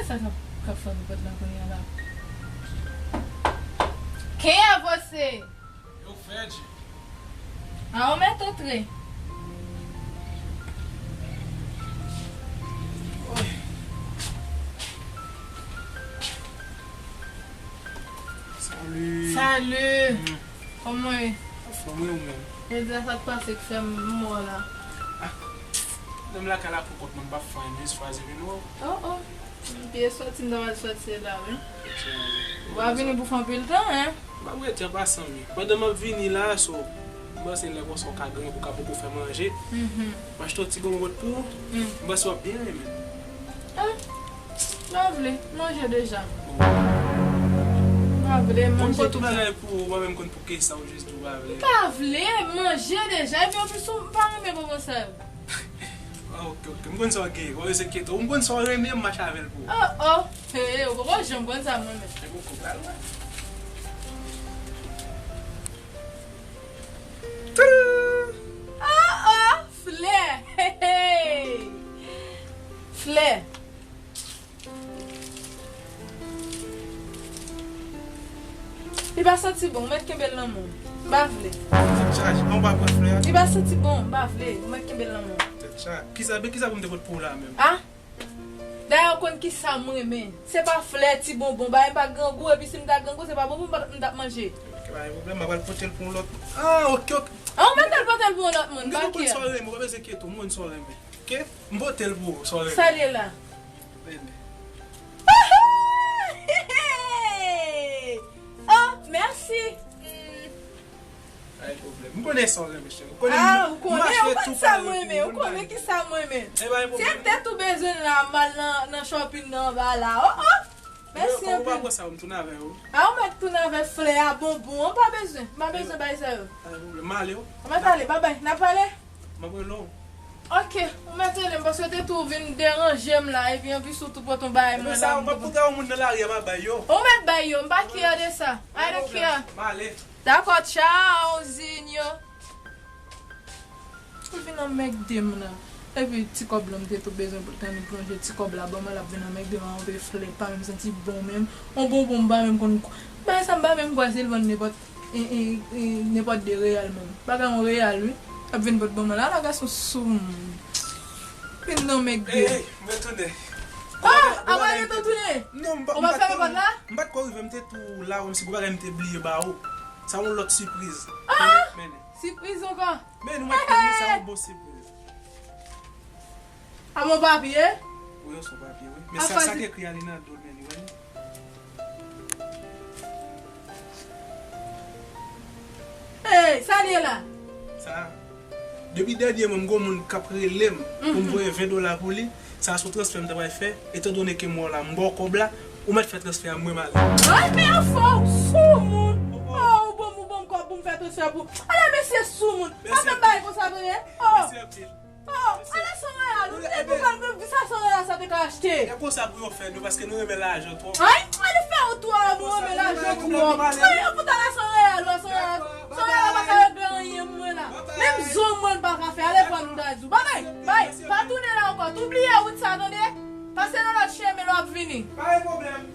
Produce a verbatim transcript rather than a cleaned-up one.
Sa k ap, k ap frape pòt la kounye a la? Kenyan, avanse! Yo, Fèdji. A, ou mèt antre. Salut. Salut. Mm. Kòman w ye? Anfòm, wi, ou menm? Jodi a, sa k pase k fè m mò la? Ah, menm lakay la pou kont mwen, m p ap fè anyen, m jis chwazi vin wè w. Oh, oh. M byen sòti, m ta pral sòti la, wi. Ou pa vini pou fè anpil tan, en? M ap rete an pasan, wi. Pandan m ap vini la, so, m panse lè konsa w ka gen, ou ka poko fè manje. Mhm. M achte yon ti bonbon pou ou. Mm. M panse w ap byen renmen. Ah, m pa vle, m manje deja. M pa vle, m manje deja. Bon, m pote yon bagay pou ou, mwen menm konn pou kisa ou jis di w pa vle. M pa vle, m manje deja, epi anplis ou, m pa renmen bonbon sa yo. Ah, ok, ok. M konn sa w gen. W ap enkyete w. M konn sa w renmen, m mache avè l pou ou. Oh, oh. Hey, ou poko janm konn sa mwen menm. E poko pral wè. Tadam! Oh, oh, flè. Hey, hey. Flè. Li pa santi bon, ou mèt kenbe l nan men w. M pa vle. Tèt chaje, an w pa pran flè a? Li pa santi bon, m pa vle, ou mèt kenbe l nan men w. Tèt chaje. Kisa, men kisa pou m te pot pou w la menm? Ah? Dayè, ou konn kisa m renmen. Se pa flè, ti bonbon, bagay m pa grangou, epi si m ta grangou, se pa bonbon m pa t, m t ap manje. Ok, pa gen pwoblèm, m ap al pote l pou yon lòt moun. Ah, ok, ok. Ah, ou mèt al pote l pou yon lòt moun, pa kè. M konn sa w renmen, ou pa bezwen enkyete w, m konn sa w renmen. Ok? M pote l pou ou, sa w renmen. Sa l ye la? Bebe. Oh, mèsi. Mm. Pa gen pwoblèm. M konnen sa w renmen, cheri. Ou konnen m, ah, ou konnen, ou konn sa m renmen, ou konnen ki sa m renmen. E pa gen pwoblèm. Se tèt ou bezwen la, m al nan, nan shopping nan anba la. Oh, oh. Mèsi anpil. Ou pa pran sa, m tounen avè w. Ah, ou mèt tounen avè flè a, bonbon, ou pa bezwen. M pa bezwen bay sa yo. Pa gen pwoblèm. M ale, wi. Ou mèt ale, babay. N ap pale? M ap rele w. Ok, ou mèt rele m, paske te tou vin deranje m la, epi anplis ou tou pote yon bagay mwen la. Epi sa, ou pa pou ta yon moun nan lari a, m ap bay yo. Ou mèt bay yo, m pa care de sa. I don't care. M ale. Dakò, tchao, Zinho. Ou vin anmègde m la. Epi ti kòb la, m te tou bezwen pou l tann plonje ti kòb la ban mwen, l ap vin anmègde m a yon pe flè, pa menm santi bon menm. On bonbon m pa menm konn. Bagay sa m pa menm kwè si l vann nenpòt e, e, e, nenpòt de reyal menm. Bagay yon reyal, wi. Ap vin pot ban mwen la, la gason sou moun. Vin nan mèg de. Ey, ey, mwen tounen. Ah, apa gen tan tounen? Non, m pa, ou pa fèmen pòt la? M pa t ko rive, m te tou la, kòmsi gwo bagay m te bliye ba ou. Sa yon lòt sipriz. Ah! Mennen, mennen. Sipriz ankò? Men nou mèt konn sa yon bon sipriz. A bon papye? Wi, yo sou papye, wi. Men sa, sa k ekri a li nan do l, men li wè li. Hey, sa l ye la? Sa, depi dènyèman, m gon moun k ap rele m pou m voye ven dola pou li. Sa se yon transfè m ta pral fè. Etandone ke m wè w la, m ba w kòb la, ou mèt fè transfè a, mwen m ale. Ay, men anfè w sou moun. Oh, ou ban m, ou ban m kòb pou m fè transfè pou. Ala mesye sou moun. Pa fè m bagay konsa, tande. Oh. Mèsi anpil. Oh, ala san reyal, ou te tou pral menm ki sa san reyal sa te ka achte. E konsa pou yo fè nou, paske nou renmen lajan twòp. Ay, ale fè w twòp, nou renmen lajan twòp. Ay, yo fout ala san reyal, san reyal. San reyal pa ka regle anyen, mwen la. Menm zon mwen pa ka fè, ale fè m ta di w. Babay, bay, pa tounen la ankò. Tou bliye wout sa, tande? Pase nan lòt chemen, lè w ap vini. Pa gen pwoblèm.